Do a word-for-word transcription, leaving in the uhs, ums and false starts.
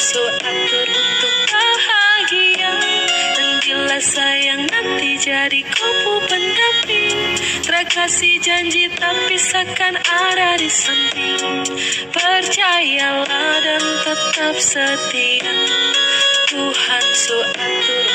So atur untuk bahagia. Dan bila sayang nanti jadi kupu pendamping, terakasih janji tapi seakan ada di samping. Percayalah dan tetap setia. Tuhan so atur